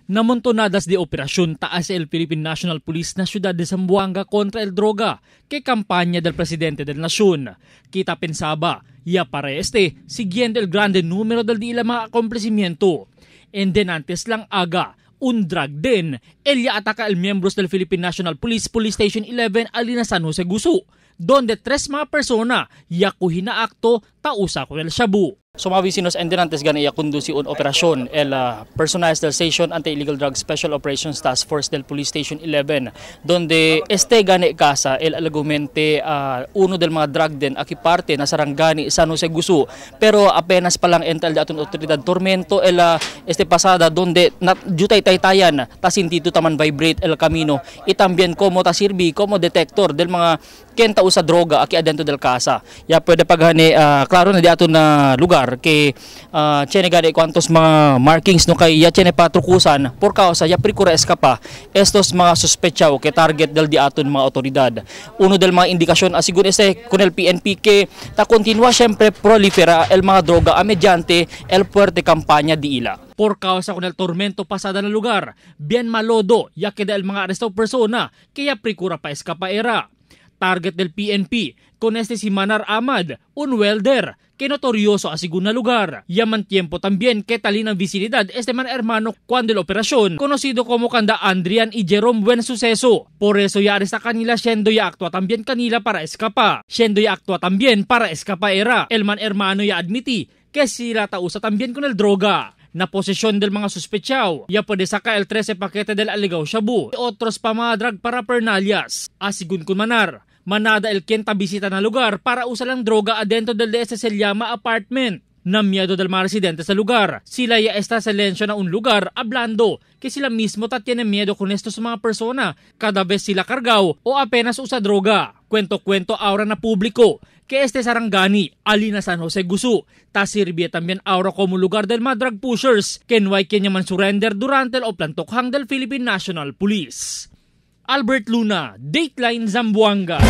Namontonadas de operación taas el Philippine National Police na Ciudad de Zamboanga contra el droga que campaña del presidente del nación. Kita pensaba, ya para este, siguiendo el grande número del dila mga acontecimiento. Endenantes lang aga, un drug den, el ya ataca el miembros del Philippine National Police Police Station 11 alina San Jose Gusu, donde tres mga persona yakuhin na acto tausa con el shabu. So mga vecinos, endenantes gani iya conduci un operasyon el personalized del Station Anti-Illegal Drug Special Operations Task Force del Police Station 11, donde este gani casa el argumente uno del mga drug den aki parte na sarangani San Jose Gusu, pero apenas pa lang ental de aton otoridad tormento el este pasada donde jutay taytayan ta sintido taman vibrate el camino y también como ta sirbi como detector del mga kenta usa droga aki adentro del casa. Ya pwede paghani klaro na di aton na lugar que tiene gani cuantos mga markings no kay ya tiene patrukusan por causa ya procura escapa estos mga sospechaw que target del di aton mga otoridad. Uno del mga indikasyon asigur este con el PNP que ta continua siempre prolifera el mga droga a mediante el fuerte campaña di ila. Por causa con el tormento pasada na lugar, bien malodo ya queda el mga arrestado persona que ya procura pa escapa era. Target del PNP con este si Manar Ahmad, un welder que notorioso asigun na lugar. Yaman tiempo también que talin ang visilidad este man hermano cuando la operación, conocido como Kanda Andrian y Jerome Buen Suceso. Por eso ya arresta kanila siendo ya actúa también kanila para escapa. Siendo ya actúa también para escapa era. El man hermano ya admití que sila tausa también con el droga. Na posesyon del mga suspechao, ya pwede saka el 13 paquete del aligaw shabu. Otros pa mga drug parapernalias. Asigun kun manar, manada el quien bisita na lugar para usar ang droga adentro del de se llama apartment. Na miedo del mga residente sa lugar. Sila ya está silencio na un lugar hablando que sila mismo ta tiene miedo con estos mga persona cada vez sila kargaw o apenas usa droga. Kwento-kwento aura na publiko que este sarangani, alina San Jose Gusu, ta sirve también aura como lugar del mga drug pushers que no hay quien man surrender durante el oplantokhang del Philippine National Police. Albert Luna, Dateline Zamboanga.